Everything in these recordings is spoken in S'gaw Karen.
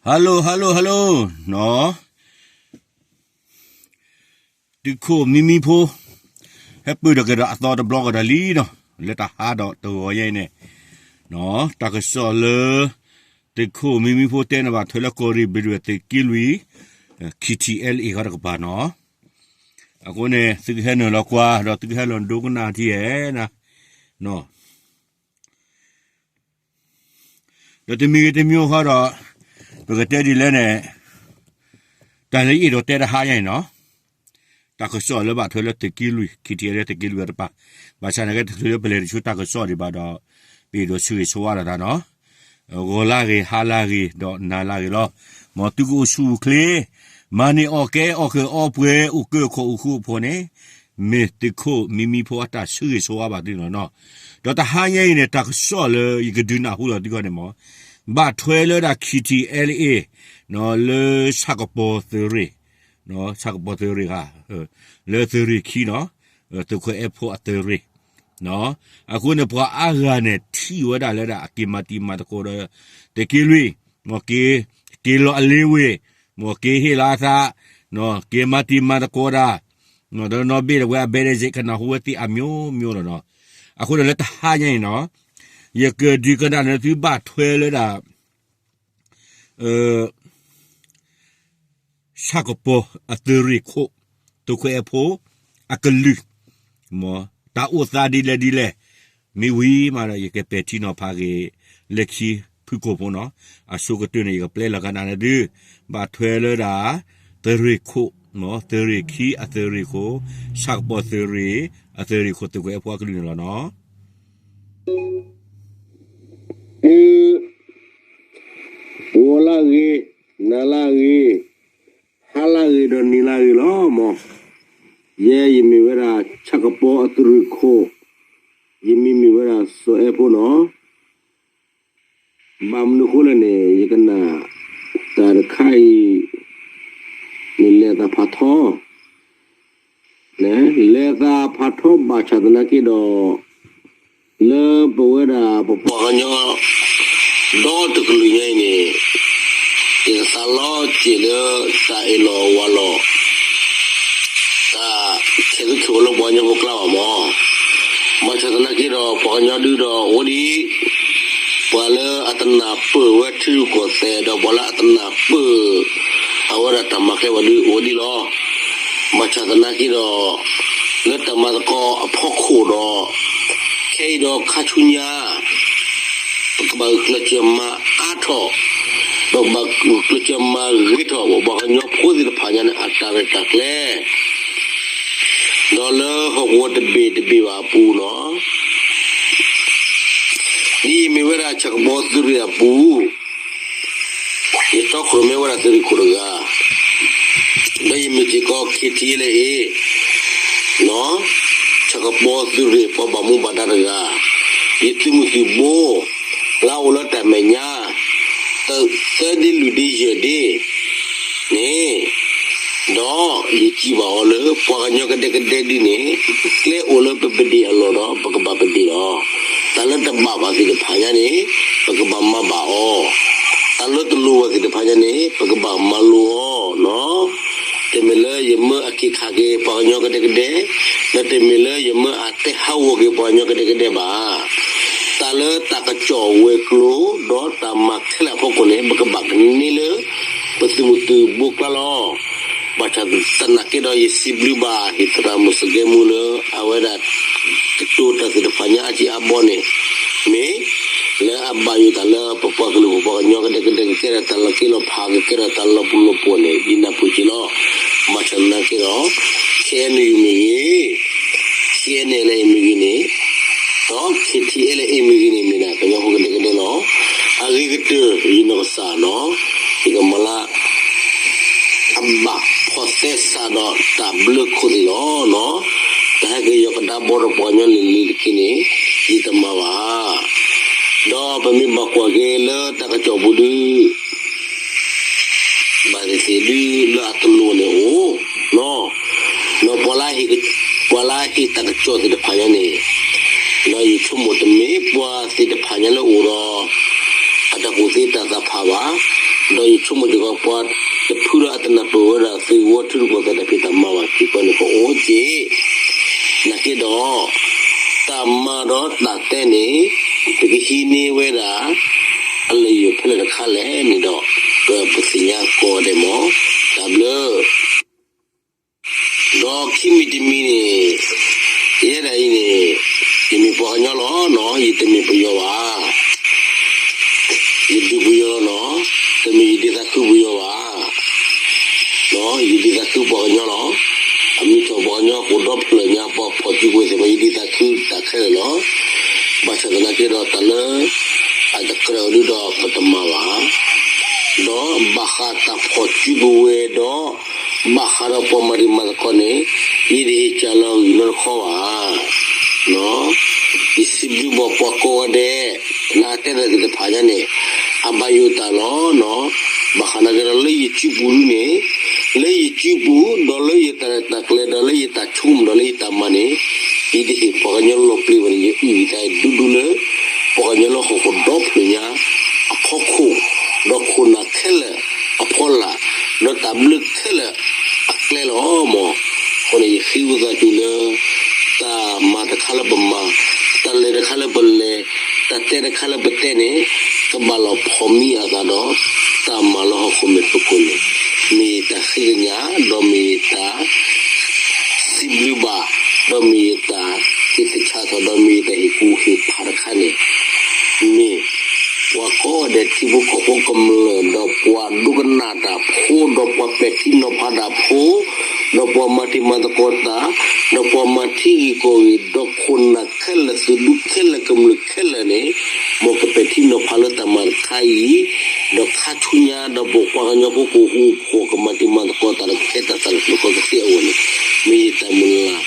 Hello hello hello နီၤ, သုးခိၣ်မံမံဖိ ဟဲပၢၢ်ထီၣ်က့ၤဒီးအသီတဘျီကဒီးလံနီၤ, လၢတဟါဒီးတဂီၤညါအံၤန့ၣ်, တၢ်ကစီၣ်လၢ သုးခိၣ်မံမံဖိတဲန့ၣ် ဘၣ်ထွဲလၢကီၢ်ရ့ၣ်ဘျံးဒဝဲၢ်သုးက့လွံၢ် ခံထံၣ်အဲလ်အ့ၣ် ဃီတကပၤနီၤ, အဃိန့ၣ် သုကဟဲနုာ်လီၤကွၢ် ဒီးသုကဟဲလီၤဒိကနၣ်ထံဧါ ဒီးတမံၤဂ့ၤတမံၤဂ့ၤဃီဒီး ပကတဲဒ်လဲၣ်န့ၣ်, တၢ်လၢယအဲၣ်ဒိးတဲတဟါညါအံၤနီၤ, တၢ်ကစီၣ်လၢဘၣ်ထွဲလၢသုးက့လွံၢ် ခံထံၣ်အဲလ်အ့ၣ် သုးက့လွံၢ်အတပၤ, ဘၣ်ဆၣ်န့ၣ် ကဲတချုးလၢပလဲၤတဆူတၢ်ကစီၣ်ဒံးဘၣ်ဒီး ပအဲၣ်ဒိးဆၢဂ့ၤဆၢဝါလိာ်သးနီၤ, ဂီၤလၢဂ့ၤ ဟါလၢဂ့ၤ ဒီးနၤလၢဂ့ၤလီၤ. မ်သုကအိၣ်ဆူၣ်အိၣ်ချ့, မၤန့ၢ်အီၣ်ကဲ အီၣ်ဃုာ်အီပှဲၤ အိၣ်ကၢၢ်ခီၣ်အိၣ်ဃူအိၣ်ဖိးန့ၣ်, မ့ၢ်သုးခိၣ်မံမံဖိအတၢ်ဆၢဂ့ၤဆၢဝါဘၣ်သုန့ၣ်လီၤနီၤ. ဒီးတဟါညါအံၤန့ၣ် တၢ်ကစီၣ်လၢယကဒုးနၢ်ဟူလီၤသုဂီၢ်န့ၣ်မ့ၢ် ဘၣ်ထွဲလၢဒၣ် ခံထံၣ်အဲလ်အ့ၣ် လၢဆၣ်ကပီၤသုးရ့ၣ်, ဆၣ်ကပီၤသုးရ့ၣ်ဧါ, လၢသုးရ့ၣ်ခံနီၤ, သုးခိၣ်အဲၣ်ဖိအသုးရ့ၣ်, အဃိန့ၣ် ပှၤအါဂၤန့ၣ်ထံၣ်ဝဲဒၣ်လၢဒၣ်အက့ၤမၤတံၤမၤသကိးဒီး သုးက့လွံၢ်, မ်က့ၤ, က့ၤလီၤအလ့ဝ့ၢ်, မ်က့ၤဟ့ၣ်လီၤအသး, က့ၤမၤတံၤမၤသကိးဒၣ်, ဒီးနီၢ်ဘ့ၣ်ဒီးဝဲအဘဲဒဲးစ့ၢ် ကနၢ်ဟူဝဲသ့ၣ်အမျိုးမျိုးလီၤနီၤ. အဃိန့ၣ်လၢတဟါညါအံၤနီၤ, ယကဒုးကနၣ်န့ၣ်သုဘၣ်ထွဲလၢဒၣ် ဆၣ်ကပီၤအသုးရ့ၣ်ခိၣ်, သုးခိၣ်အဲၣ်ဖိအကလုၢ်, မ်တၢ်အိၣ်သးဒ်လဲၣ်ဒ်လဲၣ်, မ့ၢ်ဝံၤမးဒီး ယကပဲာ်ထံနီၤဖးက့ၤ လၢခံဖုၣ်ကိာ်ဖိနီၤ, အဆိကတၢၢ်န့ၣ် ယကပျဲလီၤကနၣ်န့ၣ်သု, ဘၣ်ထွဲလၢဒၣ် သုးရ့ၣ်ခိၣ်, သုးရ့ၣ်ခံအသုးရ့ၣ်ခိၣ်, ဆၣ်ကပီၤသုးရ့ၣ်, အသုးရ့ၣ်ခိၣ် သုးခိၣ်အဲၣ်ဖိအကလုၢ်န့ၣ်လီၤနီၤ. ဂီၤလၢဂ့ၤ, နၤလၢဂ့ၤ, ဟါလၢဂ့ၤဒီးနံၤလၢဂ့ၤလီၤမး. ယဲယမ့ၢ်ဝဲဒၣ် ဆၣ်ကပီၤအသုးရ့ၣ်ခိၣ်, ယမံၤမ့ၢ်ဝဲဒၣ်စီၤအဲၣ်ဖိနီၤ. ဘၣ်မနုၤအဃိလဲၣ်န့ၣ် ယကနၣ်တၢ်တခါအံၤ န့ၣ်လဲၤသးဖးထီ လဲၤသးဖးထီဘၣ်ဆၣ်သနာ်က့ဒီး လၢပဝဲဒၣ်ပပှၤကညီ ဒီတကလုာ်ညါအံၤန့ၣ် ယကသးလီၤစ့ၢ်လၢတၢ်အ့ၣ်လိာ်ဝါလိာ် တၢ်ခဲးသူခဲးဝီၤလၢပှၤကညီဖိကျါဘၣ်မး. ဘၣ်ဆၣ်သနာ်က့ဒီး ပှၤကညီဒုဒီးအိၣ်ဒံး ပှၤလၢအတနၢ်ပၢၢ်ဝဲထံရူၢ်ကီၢ်သဲး ဒီးပှၤလၢအတနၢ်ပၢၢ် အဝဲဒၣ်တၢ်မၤကျဲဘၣ်ဒုအိၣ်ဒံးလီၤ. ဘၣ်ဆၣ်သနာ်က့ဒီး လၢတၢ်မၤသကိးအဖီခိၣ်ဒီး ခဲအံၤဒီးခါဆူညါ ပကဘၣ်ဂုာ်ကျဲးစၢးမၤအါထီၣ်, ပကဘၣ်ဂုာ်ကျဲးစၢးမၤဂ့ၤထီၣ် ပပှၤကညီဖိသ့ၣ်တဖၣ်ညါန့ၣ် အတၢ်ရဲၣ်တၢ်ကျဲၤ ဒီးလၢဟီၣ်ကဝီၤတဘ့ၣ်တဘ့ၣ်ဘၣ်အပူၤနီၤ ဒ်ယမ့ၢ်ဝဲဒၣ်ဆၣ်ကပီၤသုးရ့ၣ်အပူၤ, ယတီခိၣ်ရိၣ်မဲဝဲဒၣ်သုးရ့ၣ်ခိၣ်တဂၤ, ဒီးယမ့ၢ်စ့ၢ်ကီး ခ့ထံလၢအ့ၣ် ဆၣ်ကပီၤသုးရ့ၣ်ပှၤဘၣ်မူဘၣ်ဒါတဂၤ, ယသုးမုၢ်သုးဘိ လၢအအိၣ်လၢတၢ်မဲာ်ညါ သၢဒ့လွံၢ်ဒ့ယဲၢ်ဒ့ န့ၣ်, ဒီးယစံးဘၣ်အီၤလၢ ပှၤကညီကဒဲကဒဲဒ်န့ၣ် ကျဲအိၣ်လၢပပဒ့ၣ်အလီၢ်ဒီး ပကဘၣ်ပဒ့ၣ်လီၤ. တၢ်လၢတဘၣ်ဘၣ်သ့ၣ်တဖၣ်ညါန့ၣ် ပကဘၣ်မၤဘၣ်အီၤ, တၢ်လၢတလိၤဘၣ်သ့ၣ်တဖၣ်ညါန့ၣ် ပကဘၣ်မၤလိအီၤနီၤ. တမ့ၢ်လၢယမၢအက့ၤခးက့ၤပှၤကညီကဒဲကဒဲ, ဒီးတမ့ၢ်လၢယမၢအတဲဟးဂီၤက့ၤပှၤကညီကဒဲကဒဲဘၣ်. တၢ်လၢတၢ်ကစီၣ်ဝဲၤကျိၤ ဒီးတၢ်မၤခဲလၢာ်အဖီခိၣ်န့ၣ် ပကဘၣ်ကန့ၢ်လၢ ပသုးမုၢ်သုးဘိကျါလီၤ. ဘၣ်ဆၣ်သနာ်က့ဒီး ယစံးဘျုးဘၣ် ဟံၣ်သရၣ်မုၣ်စကဲမူလၢ အဝဲဒၣ် ကတိၤတၢ်သ့ၣ်တဖၣ်ညါအါကံအါဘီန့ၣ် မ့ၢ်လၢအဘၣ်ယိၣ်တၢ်လၢပပှၤကလုာ်ပပှၤကညီကဒဲကဒဲ ကကဲထီၣ်တၢ်လီၤက့လီၤဖး ကကဲထီၣ်တၢ်လီၤပူၤလီၤပှီၢ်န့ၣ် ယနၢ်ပၢၢ်က့ၤလီၤ. ဘၣ်ဆၣ်သနာ်က့ဒီး ခဲအံၤမ့ၢ်ဂ့ၤ, ခဲအံၤန့ၣ်လၢအံၤမ့ၢ်ဂ့ၤန့ၣ်, ဒီး ခ့ထံအဲလၢအံၤမ့ၢ်ဂ့ၤန့ၣ် မ့ၢ်ဒၣ်ကညီဖိကဒဲကဒဲလီၤ. အဂ့ၤကတၢၢ် ယနီၢ်ကစၢ်နီၤ, ယကမၤလၢ အဘၣ်ဖီၣ်သဲစးဒီးတၢ်ဘျၢခိၣ်သ့ၣ်လီၤနီၤ. တၢ်ဟဲက့ၤယီၤကဒါဘီဒီးပှၤကညီလံၤလံၤတက့ၢ်န့ၣ် ယတမၤဘၣ်. ဒီးပမ့ၢ်ဘၣ်ကွၢ်က့ၤလၢတၢ်ကစီၣ်ပူၤဒု ဘၣ်သ့ၣ်သ့ၣ်ဒုလၢအတလိၤန့ၣ်အိၣ်နီၤ. ဒီးပှၤလၢဟ့ၣ်, ပှၤလၢဟ့ၣ်တၢ်ကစီၣ်သ့ၣ်တဖၣ်ညါန့ၣ်, ဒီးယဆိကမိၣ်တမ့ၢ်ပှၤသ့ၣ်တဖၣ်ညါလၢအိၣ်ဒီး အတၢ်ကူၣ်သ့တၢ်သးဖးဘၣ်. ဒီးယဆိကမိၣ်စ့ၢ်ကီး ပှၤတဖုဒီးအတနၢ်ပၢၢ်ဝဲဒၣ်သုးဝီထူတကီၢ်သတးဒီး တၢ်ဖံးတၢ်မၤဘၣ်စ့ၢ်ကီးန့ၣ် ကအိၣ်စ့ၢ်, နာ်က့ဒီး တၢ်မၤဒီးတၢ်တဲန့ၣ် ပကဟံးန့ၢ်ဝဲဒၣ် အလၢယိာ်ဖဲလဲၣ်တခါလဲၣ်န့ၣ်ဒီး ပသ့ၣ်ညါကိးဂၤဒဲးမး, တၢ်ဘျုး ဒီးခံမံၤတမံၤန့ၣ် ယဲဒၣ်အံၤန့ၣ် ယမ့ၢ်ပှၤကညီလီၤနီၤ, ယတမ့ၢ်ပယီၤဘၣ်. ယဒုးပယီၤလီၤနီၤ, တမ့ၢ်ယဒုးသးခုပယီၤဘၣ်. ယဒုးသးခုပှၤကညီလီၤ. အမ့ၢ်ထီၣ်ပှၤကညီအိၣ်ဒီဖျၢၣ်ညါ ပှၤဖီၣ်စုကဝဲၤသ့ၣ်မး ယဒုးသးခုတၢ်ခဲလၢာ်လီၤ. ဘၣ်ဆၣ်သနာ်က့ဒီး တၢ်လၢအတကြၢးအီၤဒုဒီး ပတမၤဘၣ်. ဒီးဘၣ်ဃးတၢ်ဖီၣ်စုကဝဲၤဒီး ဘၣ်ဃးဒီးပှၤမၤတံၤမၤသကိးန့ၣ် ယတဟ့ၣ်ကၢ်လီၤဂံၢ်နီတခီဘၣ်. ယစံးဘျုးဘၣ်ပှၤကိးဂၤဒဲး လၢအတဲတၢ်သ့ၣ်တဖၣ်ညါန့ၣ် အဘၣ်ယိၣ်တၢ်လီၤ. ဘၣ်ဃးနာ်က့ဒီး လၢယစုပူၤဒုန့ၣ် လၢယစုပူၤ ဒီးလၢယတၢ်ရဲၣ်တၢ်ကျဲၤ ဒီးလၢယတၢ်ဆိကမိၣ် ဒီးလၢယတၢ်မၤန့ၣ် ယတဟ့ၣ်ပှၤကညီလီၤပျံၤဘၣ်န့ၣ် ယအုၣ်ယသးဒူဒူလၢ ပှၤကညီလၢဟီၣ်ခိၣ်ဒီဖျၢၣ်ညါ အဖီခိၣ် ဒီးခိၣ်နၢ်ခဲလၢာ်အဖီလာ် ဒီးတၢ်ဘျၢခဲလၢာ်အကျဲလီၤမး. အဃိန့ၣ် ယဃ့ဝံသးစူၤလၢ တၢ်မၤတခါလၢပမၤ, တၢ်လဲၤတခါလၢပလဲၤ, တၢ်တဲတခါလၢပတဲန့ၣ် ကဘၣ်လီၤဖိးမံအသးဒီး တၢ်မၤလၢဟီၣ်ခိၣ်မဲာ်ဖီခိၣ်န့ၣ် မ့ၢ်ယတၢ်ဃ့ကညး ဒီးမ့ၢ်ယတၢ် စံးဘျုးဘၣ်, ဒီးမ့ၢ်ယတၢ်ဟ့ၣ်သဆၣ်ထီၣ် ဒီးမ့ၢ်ယတၢ်ဟ့ၣ်ကူၣ်ဟ့ၣ်ဖးတခါန့ၣ် မ့ၢ်ပှၤကိးဂၤဒဲး ထံဖိကီၢ်ဖိကမျၢၢ် ဒီးပှၤဒိကနၣ်တၢ်ဖိ ဒီးပှၤပဲာ်ထံနီၤဖးတၢ်ဖိ ဒီးပှၤမၤတံၤမၤသကိးတၢ်, ဒီးပှၤမၤထံဂ့ၢ်ကီၢ်ဂ့ၢ် ဒီးခိၣ်နၢ်ခဲလၢာ် သုးဒူခဲလၢာ် ကမျၢၢ်ခဲလၢာ်န့ၣ် မ်ကပဲာ်ထံနီၤဖးလၢတၢ်မၤတခါအံၤ, ဒီးခါဆူညါ ဒီးပပှၤကညီဖိကအိၣ်ဃူအိၣ်ဖိး ကမၤတံၤမၤသကိးတၢ် ဒီးကဟဲတၢ်သးလၢကျိၤကသ့အဂီၢ်န့ၣ် မ့ၢ်ယတၢ်မုၢ်လၢ်,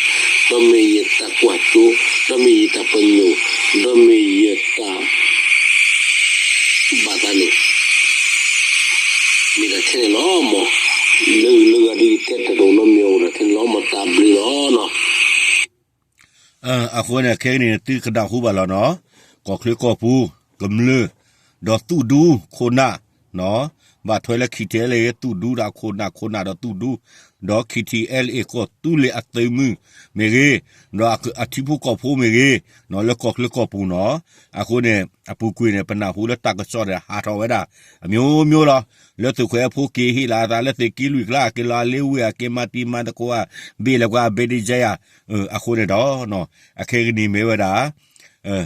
ဒီးမ့ၢ်ယတၢ်ကွၢ်စိ, ဒီးမ့ၢ်ယတၢ်ပညိၣ်, ဒီးမ့ၢ်ယတၢ် ဘၣ်သးန့ၣ် မ့ၢ်ဒၣ်ထဲန့ၣ်လီၤမး. လၢဂုၤလၢဂၤဒ်ယတဲတၢ်တအိၣ်နီတမံၤ အိၣ်ဒၣ်ထဲန့ၣ်လီၤမး တၢ်ဘျုးလီၤနီၤ. အဃိန့ၣ် ခဲကနံၣ်န့ၣ် သုကနၢ်ဟူဘၣ်လီၤနီၤ, ကီၢ်ချၢကီၢ်ပူၤ ကမျၢၢ် ဒီးသုးဒူခိၣ်နၢ် ဘၣ်ထွဲလၢ KTLA သုးဒူဒီးခိၣ်နၢ် ခိၣ်နၢ်ဒီးသုးဒူ, ဒီး KTLA ကီၢ်သူလ့ၤအသုးမုၢ်မ့ၢ်ဂ့ၤ, ဒီးအထံဖိကီၢ်ဖိမ့ၢ်ဂ့ၤ, လၢကီၢ်ချၢကီၢ်ပူၤနီၤ. အဃိန့ၣ် အပူၤကွံာ်န့ၣ် ပနၢ်ဟူလၢတၢ်ကစီၣ်ဒီးဟးထီၣ်ဝဲဒၣ် အမျိုးမျိုးလီၤ. လၢသုးခိၣ်အဲၣ်ဖိက့ၤဟ့ၣ်လီၤအသးလၢသုးက့လွံၢ်ကျါ က့ၤလီၤအလ့ဝ့ၢ်ဧါ က့ၤမၤတံၤမၤသကိးဧါ ဘ့ၣ်လၢပှၤအဘ့ၣ်ဒံကဲဧါ. အဃိန့ၣ်ဒီး အခဲကနံၣ်မ့ၢ်ဝဲဒၣ်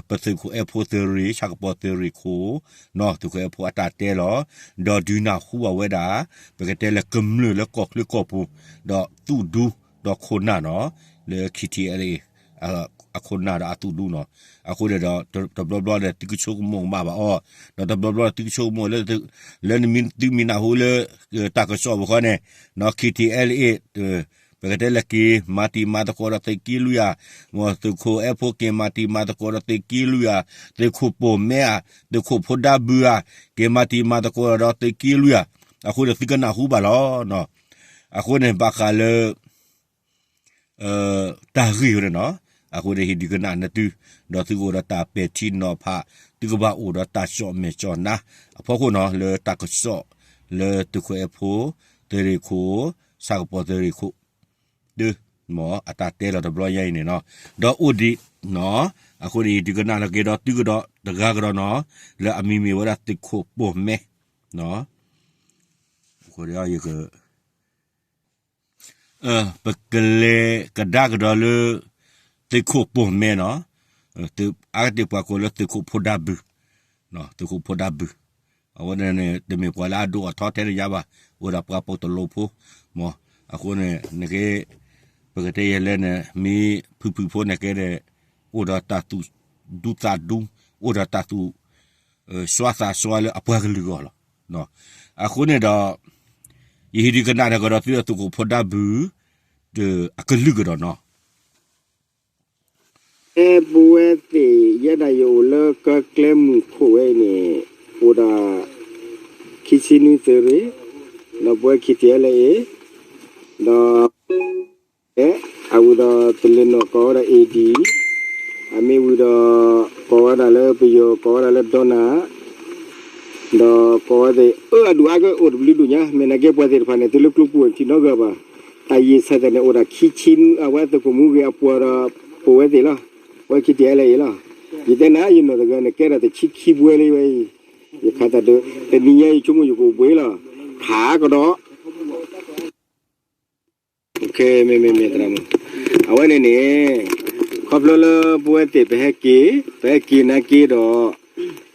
ပသုးခိၣ်အဲၣ်ဖိသုးရ့ၣ် ဆၣ်ကပီၤသုးရ့ၣ်ခိၣ် သုးခိၣ်အဲၣ်ဖိအတၢ်တဲလီၤ. ဒီးဒုးနၢ်ဟူဘၣ်ဝဲဒၣ် ပကတဲလၢကမျၢၢ်လၢကီၢ်ချၢကီၢ်ပူၤ ဒီးသုးဒူ ဒီးခိၣ်နၢ်နီၤ လၢ KTLA အခိၣ်နၢ်ဒီးအသုးဒူနီၤ. အဃိန့ၣ်ဒီး တဘျီဘျီဒီး သုကဆိကမိၣ်ကမၣ်ဘၣ်အီၤ, ဒီးတဘျီဘျီသုကဆိကမိၣ်လၢ လၢနမ့ၢ်သုမ့ၢ်နၢ်ဟူလၢ တၢ်ကစီၣ်ပူၤဃီန့ၣ် KTLA ပကတဲလၢက့ၤမၤတံၤမၤသကိးဒီးသုးက့လွံၢ်ဧါ, သုးခိၣ်အဲၣ်ဖိက့ၤမၤတံၤမၤသကိးဒီးသုးက့လွံၢ်ဧါ, သုးခိၣ်ပိာ်မဲဧါ, သုးခိၣ်ဖိဒါဘုဧါ, က့ၤမၤတံၤမၤသကိးဒီးသုးက့လွံၢ်ဧါ. အဃိန့ၣ်သုကနၢ်ဟူဘၣ်လီၤ. အဃိန့ၣ်ဘၣ်ဃးလၢ တၢ်ဂ့ၢ်ဝဲန့ၣ်နီၤ. အဃိန့ၣ်ဟ့ၣ်ဒုးကနၣ်န့ၢ်သု, ဒီးသုကအိၣ်ဒီးတၢ်ပဲာ်ထံနီၤဖး, သုကဘၣ်အိၣ်ဒီးတၢ်ကၠီၣ်မဲာ်ကၠီၣ်နါအဖီခိၣ်နီၤ လၢတၢ်ကစီၣ်လၢသုးခိၣ်အဲၣ်ဖိ သုးရ့ၣ်ခိၣ်, ဆၣ်ကပီၤသုးရ့ၣ်ခိၣ် တမ့ၢ်အတၢ်တဲလီၤတဘျီညါအံၤန့ၣ်နီၤ. ဒီးအိၣ်ဒံးနီၤ. အဃိန့ၣ် ယဒုးကနၣ်လီၤက့ၤဒီးသုကဒီးတဂၤကဒီးနီၤ, လၢအမံၤမ့ၢ်ဝဲဒၣ်သုးခိၣ်ပိာ်မဲ ယက ပကလဲၤကဒါကဒီးလၢ သုးခိၣ်ပိာ်မဲနီၤ. အါတက့ၢ်ပှၤကိးလၢသုးခိၣ်ဖိဒါဘု, သုးခိၣ်ဖိဒါဘု, အဝဲန့ၣ်န့ၣ် တမ့ၢ်ပှၤလၢအဒိၣ်အထီထဲန့ၣ်ယါဘၣ်, အိၣ်ဒၣ်ပှၤပိာ်တလိၣ်ဖိ, မ့ၢ်, အဃိန့ၣ် နက့, ပကတဲယဲလဲၣ်န့ၣ် မ့ၢ်ဖုဖုဖိန့ၣ်ကဲန့ၣ် အိၣ်ဒီးတၢ်သူၣ်ဒူသးဒူ, အိၣ်ဒီးတၢ်သူၣ် စွါသးစွါလၢအပှၤကလုာ်အဂီၢ်လီၤ. အဃိန့ၣ်ဒီး ယဟ့ၣ်ဒုးကနၣ်ဒီးကဒီးသုးအသုးခိၣ်ဖိဒါဘု အကလုၢ်ကဒီးနီၤ. အဲပဝဲသ့ၣ် ယဲဒၣ်ယအိၣ်လၢကကျဲမုၢ်ခိၣ်ဝဲအံၤန့ၣ် အိၣ်ဒၣ် ခံဆံနွံသုးရ့ၣ်, ဒီးပဝဲ ခံဆံ လၢအ့ၣ်, ဒီး အဝံၤဒီးတလ့ၤနီၣ်ကိးဝဲဒၣ် AD, အမ့ၢ်ဝံၤဒီး ကိးဝဲဒၣ်လၢပယီၤ ကိးဝဲဒၣ်လၢ Donald, ဒီးကိးဝဲသ့ၣ် အၢ အဒူၣ်အါကအိၣ်တဘျုးဒူၣ်ညါ မ့ၢ်နာ်က့ပှၤသ့ၣ်တဖၣ်န့ၣ် သုလၢကျိပူၤထံၣ်နီတဂၤဘၣ်. တၢ်ယံာ်ဆဲးသးန့ၣ် အိၣ်ဒၣ်ခံဆံ အဝဲသုးခိၣ်မူဂ့ၤအပှၤဒီး ပိာ်ဝဲသ့ၣ်လီၤ. ဝဲခံတံၢ်အဲလၢအံၤလီၤ. ယတဲနၤ ယနီၢ်တဂၤန့ၣ် ကဲဒၣ်တဆံခံဘှဲလံဝဲအံၤ, ယခးတၢ်ဒုး တနံၤညါယဆိကမိၣ်ယကအိၣ်ဘှံးလီၤ. ခးကဒီး မ့မ့မ့ၢ်သရၣ်မုၣ်, အဝဲန့ၣ်န့ၣ် ခီဖျိလၢပဝဲသ့ၣ်ပဟဲက့ၤ, ပဟဲက့ၤနာ်က့ဒီး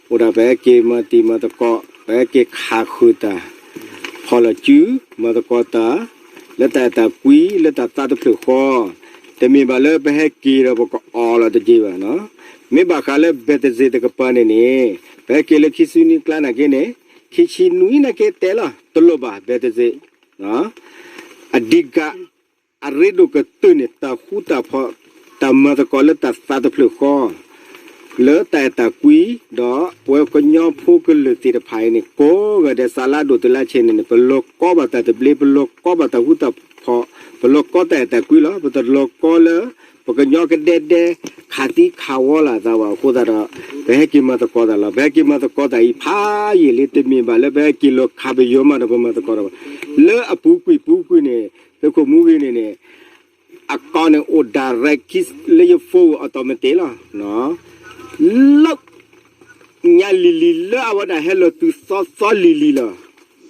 အိၣ်ဒၣ်ပဟဲက့ၤမၤတံၤမၤသကိး, ပဟဲက့ၤခးဃုာ်တၢ်, ဖီၣ်လီၤစု, မၤသကိးတၢ်, လၢတၢ်အဲၣ်တၢ်ကွံ လၢတၢ်သးတဖျၢၣ်ဃီ, တမ့ၢ်ဘၣ်လၢပဟဲက့ၤဒီးပကအီၣ်လီၤတက့ၢ်ဘၣ်နီၤ. မ့ၢ်ဘၣ်ဃးလၢ ဘဲးတစ့ၣ် တကပၤန့ၣ်န့ၣ် ပဟဲက့ၤလၢခံဆံနွံကျါနာ်က့န့ၣ်, ခံဆံနွံနာ်က့တဲလီၤ တလိၣ်ဘၣ် ဘဲးတစ့ၣ် အဓိက အရ့ဒိၣ်ကတၢၢ်န့ၣ် တၢ်ဃူတၢ်ဖိး, တၢ်မၤသကိးလၢတၢ်သးတဖျၢၣ်ဃီ, လၢတၢ်အဲၣ်တၢ်ကွံ, ဒီးပဝဲကညီဖိကလုာ်သ့ၣ်တဖၣ်အံၤန့ၣ် ကိးဂၤဒဲး စးလၢအဒိၣ်တုၤလၢအဆံးန့ၣ်န့ၣ် ပလီၤကီဘၣ်တၢ်သဘျ့, ပလီၤကီဘၣ်တၢ်ဃူတၢ်ဖိး, ပလီၤကီတၢ်အဲၣ်တၢ်ကွံလီၤ. ပတလီၤကီလၢ ပကညီကဒဲဒဲ ခးသံခးဝီလိာ်သးဘၣ်အဃိသတးဒီး ပဟဲက့ၤမၤသကိးတၢ်လီၤ. ပဟဲက့ၤမၤသကိးတၢ်အံၤ ဖးယံာ်လံ, တမ့ၢ်ဘၣ်လၢပဟဲက့ၤလီၤခးပယီၤမးဒီးပမၤသကိးတၢ်ဘၣ်. လၢအပူၤကွံာ်ပူၤကွံာ်န့ၣ် သုးခိၣ်မူဂ့ၤန့ၣ်န့ၣ် အကီၢ်န့ၣ်အိၣ် direct လၢယ phone အautomatic လီၤ. လၢ ညါလံၤလံၤလၢအဝဲဒၣ်ဟဲလီၤတုၤသီသီလံၤလံၤလီၤ.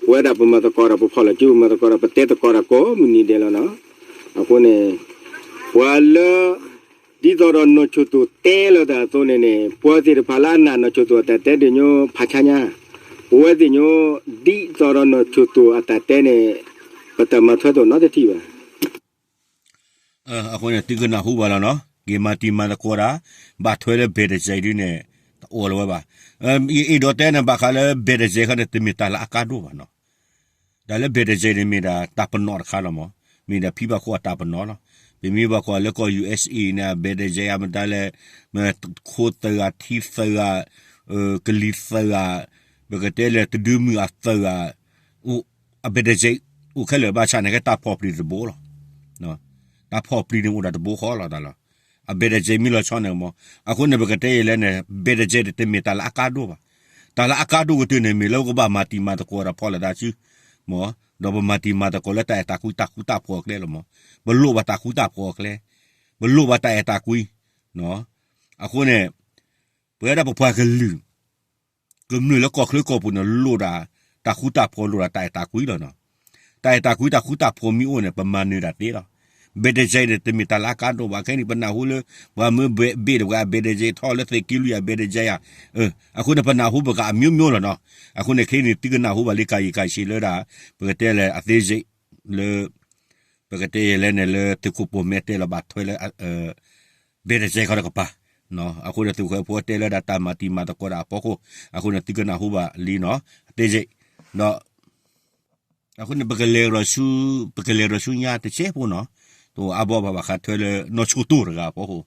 ပဝဲဒၣ်ပမၤသကိးဒီး ပဖီၣ်လီၤစု ပမၤသကိးဒီး ပတဲသကိးတၢ်ကိးမုၢ်နံၤဒဲးလီၤနီၤ. အဃိန့ၣ် ပှၤလၢ ဒ်သိးဒီးနီၢ်ဆိၣ်တိၢ်တဲလီၤတၢ်အသိးန့ၣ်န့ၣ် ပှၤသ့ၣ်တဖၣ်လၢအနာ်နီၢ်ဆိၣ်တိၢ်အတၢ်တဲဒ်ညိ ဖးဆါညါ, ပဝဲသ့ၣ်ညိ ဒ်သိးဒီးနီၢ်ဆိၣ်တိၢ်အတၢ်တဲန့ၣ် ပတၢ်မၤထွဲတအိၣ်နီတထံၣ်ဘၣ်. အဃိန့ၣ် သုကနၢ်ဟူဘၣ်လီၤနီၤ, က့ၤမၤတံၤမၤသကိးတၢ်, ဘၣ်ထွဲလၢ ဘဲးတစ့ၣ် ဒ်န့ၣ် တအိၣ်လၢၤဝဲဘၣ်. ယအဲၣ်ဒိးတဲန့ၣ် ဘၣ်ဃးလၢ ဘဲးတစ့ၣ် ခါန့ၣ် တမ့ၢ်တၢ်လၢအကါဒိၣ်ဘၣ်နီၤ. တၢ်လၢ ဘဲးတစ့ၣ် န့ၣ် မ့ၢ်ဒၣ်တၢ်ပနီၣ်တခါလီၤမး, မ့ၢ်ဒၣ်ဖံဘၣ်ခိၣ်အတၢ်ပနီၣ်လီၤ. ပမ့ၢ်ဘၣ်ကွၢ်လၢကီၢ် ယူၣ်အ့စ့ၣ် န့ၣ် ဘဲးတစ့ၣ် အမတၤလဲၣ်, မ့ၢ်ခိသၢဂၤ ထံသၢဂၤ, ကလံၤသၢဂၤ, ပကတဲလၢတဒုမုၢ်အသၢဂၤ, အဘဲးတစ့ၣ် အိၣ်ခဲလၢာ် ဘၣ်ဆၣ်န့ၣ် ကဲတၢ်ဖီၣ်ပျံၤတဘိလီၤ. တၢ်ဖီၣ်ပျံၤန့ၣ်အိၣ်ဒၣ်တဘိဃီလီၤတၢ်လီၤ. အဘဲးတစ့ၣ် မ့ၢ်လီၤဆီန့ၣ်မး, အဃိန့ၣ် ပကတဲယဲလဲၣ်န့ၣ် ဘဲးတစ့ၣ် တမ့ၢ်တၢ်လၢအကါဒိၣ်ဘၣ်. တၢ်လၢအကါဒိၣ်ကတၢၢ်န့ၣ် မ့ၢ်လၢပကဘၣ်မၤတံၤမၤသကိးဒီးဖီၣ်လိာ်သးစု, မး, ဒီးပမၤတံၤမၤသကိးလၢတၢ်အဲၣ်တၢ်ကွံ တၢ်ဃူတၢ်ဖိးအကျဲလီၤမး. ပလိၣ်ဘၣ်တၢ်ဃူတၢ်ဖိးအကျဲ, ပလိၣ်ဘၣ်တၢ်အဲၣ်တၢ်ကွံ, အဃိန့ၣ် ပဝဲဒၣ်ပပှၤကလုာ် ကမျၢၢ်လၢကီၢ်ချၢကီၢ်ပူၤန့ၣ် လိၣ်ဒၣ်တၢ်ဃူတၢ်ဖိး လိၣ်ဒၣ်တၢ်အဲၣ်တၢ်ကွံလီၤနီၤ. တၢ်အဲၣ်တၢ်ကွံ တၢ်ဃူတၢ်ဖိးမ့ၢ်အိၣ်န့ၣ် ပမၤနၢၤဒၣ်သ့လီၤ. ဘဲးတစ့ၣ် န့ၣ် တမ့ၢ်တၢ်လၢအကါဒိၣ်ဘၣ်. ခဲအံၤန့ၣ် ပနၢ်ဟူလၢ ပှၤမၢဘ့ၣ်တဂၤ အဘဲးတစ့ၣ် ထီၣ်လၢသုးက့လွံၢ် အဘဲးတစ့ၣ်ဧါ. အဃိန့ၣ် ပနၢ်ဟူပကအမျိုးမျိုးလီၤနီၤ. အဃိန့ၣ် ခဲအံၤန့ၣ် သုကနၢ်ဟူဘၣ်လံ ကယံာ်ကယံာ်လၢဒၣ် ပကတဲလၢအသေးစိတ် လၢ ပကတဲယဲလဲၣ်န့ၣ် လၢသုးခိၣ်ပိာ်မဲတဲလီၤဘၣ်ထွဲလၢ ဘဲးတစ့ၣ် ခီတကပၤ, အဃိန့ၣ် သုးခိၣ်ဖိတဲလၢဒၣ်တၢ်မၤတံၤမၤသကိးဒၣ်အဖီခိၣ်, အဃိန့ၣ် သုကနၢ်ဟူဘၣ်လံနီၤ အသေးစိတ်, ဒီး အဃိန့ၣ် ပကလဲၤဒီးဆူ ပကလဲၤဒီးဆူညါတစဲးဖိနီၤ, တအိၣ်အါဘီဘၣ် ဘၣ်ဃးထွဲလၢနီၢ်ဆိၣ်တိၢ်တဂၤအဖီခိၣ်,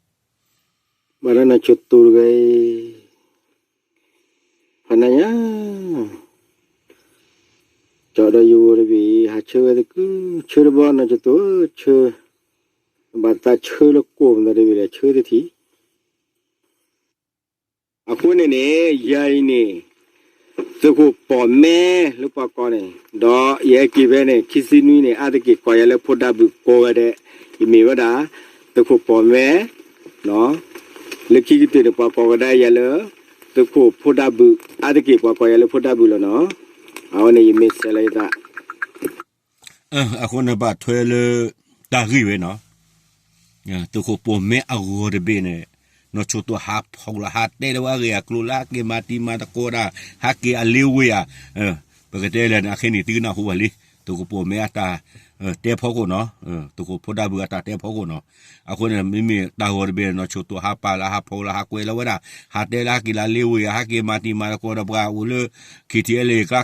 ဘၣ်ဒီးနီၢ်ဆိၣ်တိၢ်တဂၤအံၤ ဖးနါညါ ကၠီဒီးယဂီၢ်တဘ့ၣ်အံၤ ဟးဆၢဝဲသကုၤ ဆၢတဘီနီၢ်ဆိၣ်တိၢ်ဧၢ ဆၢ, ဘၣ်သးဆၢလၢကိၢ်မတၤတဘ့ၣ်လဲၣ် ဆၢတထံၣ်. အဃိန့ၣ်န့ၣ် ယၤအံၤန့ၣ် သုးခိၣ်ပိာ်မဲလၢပှၤကိးန့ၣ် ဒီးယဟဲက့ၤဖဲန့ၣ် ခံဆံနွံန့ၣ် အါတက့ၢ်ကိးယၤလၢဖိဒၣ်ဘုၣ်ကိးဂၤဒဲး, ယမ့ၢ်ဝဲဒၣ် သုးခိၣ်ပိာ်မဲ လၢခံကတၢၢ်န့ၣ် ပှၤကိးကဒါယၤလၢ သုးခိၣ်ဖိဒၣ်ဘုၣ် အါတက့ၢ်ပှၤကိးယၤလၢဖိဒၣ်ဘုၣ်လီၤနီၤ. အဝဲန့ၣ်ယမ့ၢ်စဲးလီၤယသး အဃိန့ၣ်ဘၣ်ထွဲလၢ တၢ်ဂ့ၢ်ဝဲနီၤ, သုးခိၣ်ပိာ်မဲအဂီၤတဘ့ၣ်န့ၣ် နီၢ်ဆိၣ်တိၢ်ဟးဖီၣ်လီၤ ဟးတဲလၢဝဲအဂ့ၢ်အကျိၤလၢဟဲက့ၤမၤတံၤမၤသကိးဒၣ် ဟဲက့ၤအလ့ဝ့ၢ်ဧါ, ပကတဲလဲၣ်န့ၣ် အခဲအံၤန့ၣ် သုကနၢ်ဟူဘၣ်လံ, သုးခိၣ်ပိာ်မဲအတၢ် တဲဖီခိၣ်နီၤ, သုးခိၣ်ဖိဒၣ်ဘုၣ်အတၢ်တဲဖီခိၣ်နီၤ. အဃိန့ၣ် မ့မ့ၢ်တၢ်ဂီၤတဘ့ၣ်န့ၣ် နီၢ်ဆိၣ်တိၢ်ဟးပာ်လီၤ ဟးဖီၣ်လီၤ ဟးကွဲးလီၤဝဲဒၣ် ဟးတဲလၢဟဲက့ၤလၢအလ့ဝ့ၢ်ဧါ ဟဲက့ၤမၤတံၤမၤသကိးဒီးပှၤအိၣ်လၢ KTLA ကျါ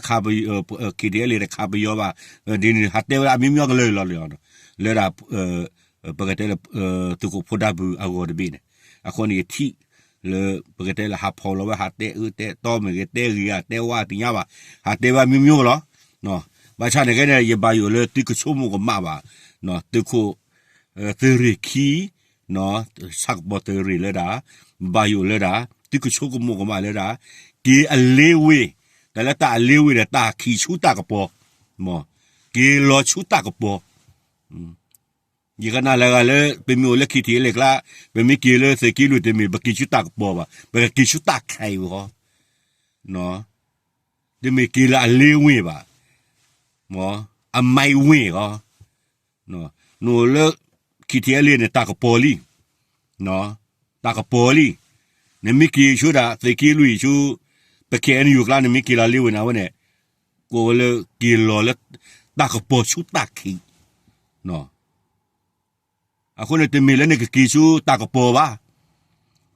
KTLA တခးပယီၤဘၣ်, ဒ်န့ၣ် ဟးတဲဝဲဒၣ်အမျိုးမျိုးကလၢာ်လီၤလီၤ, လၢဒၣ် ပကတဲလၢ သုးခိၣ်ဖိဒၣ်ဘုၣ်အဂီၤတဘ့ၣ်န့ၣ်, အဃိန့ၣ်ယထံၣ်လၢ ပကတဲလၢဟးဖီၣ်လီၤဝဲ ဟးတဲအၢတဲသီမ့ၢ်ဂ့ၤ တဲဂ့ၤဧါ တဲဝါတသ့ၣ်ညါဘၣ်, ဟးတဲဝဲအမျိုးမျိုးလီၤ. ဘၣ်ဆၣ်န့ၣ်ကဲန့ၣ် ယဘၣ်ယိၣ်လၢသုကဆိကမိၣ်ကမၣ်ဘၣ်, သုးခိၣ် သုးရ့ၣ်ခံ ဆၣ်ကပီၤသုးရ့ၣ်လၢဒၣ် ဘၣ်ယိၣ်လၢဒၣ် သုကဆိကမိၣ်ကမၣ်လၢဒၣ် က့ၤအလ့ဝ့ၢ် တၢ်လၢတၢ်အလ့ဝ့ၢ်ဒီး တၢ်ခံးဆူတၢ်ကပီၤ, မ်, က့ၤလီၤဆူတၢ်ကပီၤ. ယကနၣ်လၢဂၤလၢ ပမ့ၢ်အိၣ်လၢ ခံထံၣ်အဲလ့ၣ် ကျါ, ပမ့ၢ်က့ၤလၢသုးက့လွံၢ် တမ့ၢ်ပက့ၤဆူတၢ်ကပီၤဘၣ်, ပကက့ၤဆူတၢ်ခံးဝံၤဃီ, တမ့ၢ်က့ၤလၢအလ့ဝ့ၢ်ဘၣ်, မ်, အမံးဝ့ၢ်ဃီ, နအိၣ်လၢ ခံထံၣ်အဲလ့ၣ်န့ၣ် တၢ်ကပီၤလံ, တၢ်ကပီၤလံ. နမ့ၢ်က့ၤဆူဒၣ် သုးက့လွံၢ်ဆူ ပ ခ့ၣ်အဲၣ်ယူၣ် ကျါ နမ့ၢ်က့ၤလီၤလ့ဝ့ၢ်န့ၣ် အဝဲန့ၣ် ကိးဝဲလၢက့ၤလီၤလၢ တၢ်ကပီၤဆူတၢ်ခံး. အဃိန့ၣ် တမ့ၢ်လၢနကက့ၤဆူတၢ်ကပီၤဘၣ်,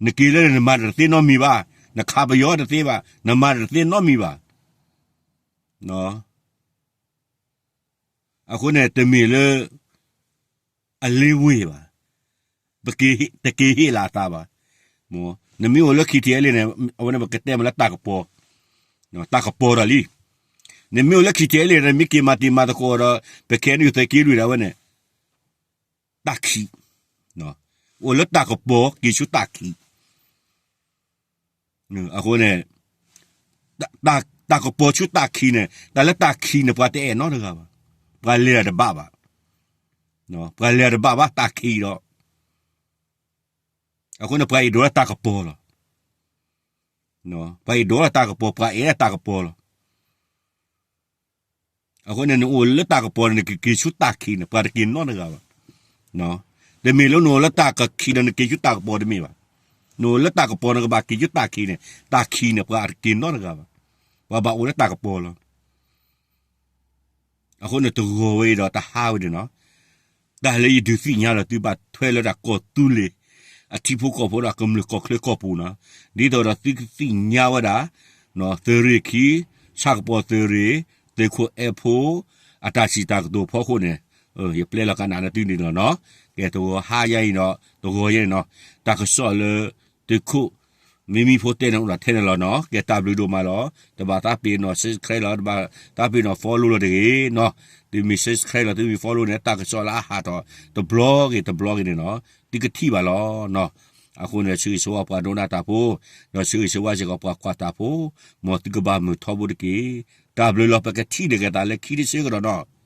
နက့ၤလၢနမၤတသ့နီတမံၤဘၣ်, နခးပယီၤတသ့ဘၣ်, နမၤတသ့နီတမံၤဘၣ်. အဃိန့ၣ် တမ့ၢ်လၢ အလ့ဝ့ၢ်ဘၣ်, ပက့ၤ, တက့ၤဟ့ၣ်လီၤအသးဘၣ်. မ်, နမ့ၢ်အိၣ်လၢ ခံထံၣ်အဲလ့ၣ် န့ၣ် အဝဲန့ၣ်ပကတဲမ့ၢ်လၢတၢ်ကပီၤ, တၢ်ကပီၤဒီးလံ. နမ့ၢ်အိၣ်လၢ ခံထံၣ်အဲလ့ၣ် နမ့ၢ်က့ၤမၤတံၤမၤသကိးဒီး ပ ခ့ၣ်အဲၣ်ယူၣ် သုးက့လွံၢ် ဒၣ်ဝဲန့ၣ် တၢ်ခံး, အိၣ်လၢတၢ်ကပီၤ က့ၤဆူတၢ်ခံး. အဃိန့ၣ် တၢ်ကပီၤဆူတၢ်ခံးန့ၣ် တၢ်လၢတၢ်ခံးန့ၣ် ပှၤတအဲၣ်နီတဂၤဘၣ်, ပှၤလဲၤတဘၣ်ဘၣ်, ပှၤလဲၤတဘၣ်ဘၣ် တၢ်ခံးဒီး, အဃိန့ၣ် ပှၤအဲၣ်ဒိးလၢတၢ်ကပီၤလီၤ. ပှၤအဲၣ်ဒိးလၢတၢ်ကပီၤ, ပှၤအဲၣ်ဒိးတၢ်ကပီၤလီၤ. အဃိန့ၣ် နအိၣ်လၢတၢ်ကပီၤန့ၣ် နကက့ၤဆူတၢ်ခံးန့ၣ် ပှၤတက့ၤနီတဂၤဘၣ်. တမ့ၢ်လၢနအိၣ်လၢတၢ်ကခံးဒီး နက့ၤဆူတၢ်ကပီၤတမ့ၢ်ဘၣ်. နအိၣ်လၢတၢ်ကပီၤ နကဘၣ်က့ၤဆူတၢ်ခံးန့ၣ်, တၢ်ခံးန့ၣ် ပှၤတက့ၤနီတဂၤဘၣ်. ပှၤဘၣ်အိၣ်လၢတၢ်ကပီၤလီၤ. အဃိန့ၣ် တဂီၤဝဲအံၤဒီး တဟါဝဲန့ၣ်လီၤ. တၢ်လၢယဒုးသ့ၣ်ညါလီၤသုဘၣ်ထွဲလၢဒၣ်ကီၢ်သူလ့ၤ အထံဖိကီၢ်ဖိဒီးကမျၢၢ်ကီၢ်ချၢကီၢ်ပူၤန့ၣ်, ဒ်သိးဒီးသုကသ့ၣ်ညါဝဲဒၣ် သုးရ့ၣ်ခံ, ဆၣ်ကပီၤသုးရ့ၣ်, သုးခိၣ်အဲၣ်ဖိ အတၢ်စံးတၢ်ကတိၤဖီခိၣ်န့ၣ်, ယပျဲလီၤကနၣ်လၢသုန့ၣ်လီၤနီၤ. ကဲ တဂီၤဟါယါအံၤဒီး တဂီၤယဲန့ၣ်နီၤ, တၢ်ကစီၣ်လၢ သုးခိၣ် မ့မ့ၢ်ဖိတဲန့ၣ် အိၣ်ဒၣ်ထဲန့ၣ်လီၤနီၤ. ကဲ တၢ်ဘျုးဒိၣ်မးလီၤ. တဘၣ်သးပ့ၤနီၣ် subscribe လီၤ, တဘၣ်သးပ့ၤနီၣ် follow လီၤတဂ့ၤနီၤ. သုမ့ၢ် subscribe လီၤ သုမ့ၢ် follow န့ၣ် တၢ်ကစီၣ်လၢအဟးထီၣ်တဘျီဂ့ၤတဘျီဂ့ၤန့ၣ်နီၤ, သုကထံၣ်ဘၣ်လီၤနီၤ. အဃိန့ၣ် ဆၢဂ့ၤဆၢဝါပှၤဒိကနၣ်တၢ်ဖိ, ဒီးဆၢဂ့ၤဆၢဝါစ့ၢ်ကီးပှၤကွၢ်တၢ်ဖိ, မ်သုကဘၣ်မုာ်ထီဘိတက့ၢ်. တၢ်ဘျုးလီၤ. ပကထံၣ်လိာ်က့ၤသးလၢခံတဆၢကဒီးနီၤ.